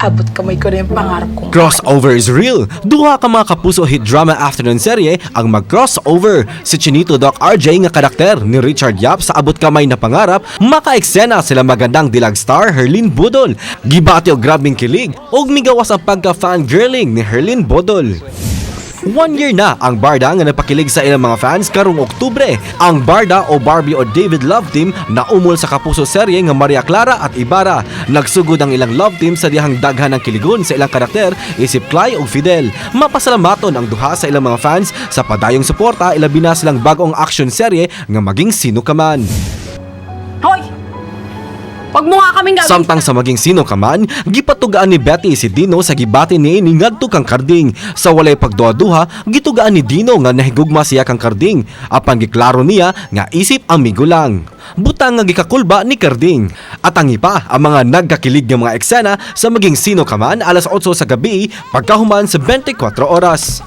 Abot kamay ko na yung pangarap kong Crossover is real. Duha ka mga Kapuso Hit Drama afternoon serye ang mag-crossover. Si Chinito Doc RJ nga karakter ni Richard Yap sa Abot Kamay na Pangarap, maka-eksena sila magandang dilag star Herlene Budol. Gibati og grabeng kilig ug migawas ang pagka-fangirling ni Herlene Budol. One year na ang Barda nga napakilig sa ilang mga fans karong Oktubre. Ang Barda o Barbie o David Love Team na umol sa Kapuso serye nga Maria Clara at Ibarra. Nagsugod ang ilang love team sa dihang daghan ng kiligon sa ilang karakter isip Clay ug Fidel. Mapasalamaton ang duha sa ilang mga fans sa padayong suporta, ilabi na silang bag-ong action serye nga Maging Sino Ka Man. Hoy! Wag mo nga kaming gagawin. Samtang sa Maging Sino Ka Man, gipatugaan ni Betty si Dino sa gibati niini ngadto kang Karding. Sa walay pagduha-duha, gitugaan ni Dino nga nahigugma siya kang Karding. Apan giklaro niya nga isip amigo lang. Butang nga gikakulba ni Karding. At ang ipa, ang mga nagkakilig nga mga eksena sa Maging Sino Ka Man, alas 8 sa gabi, pagkahuman sa 24 Oras.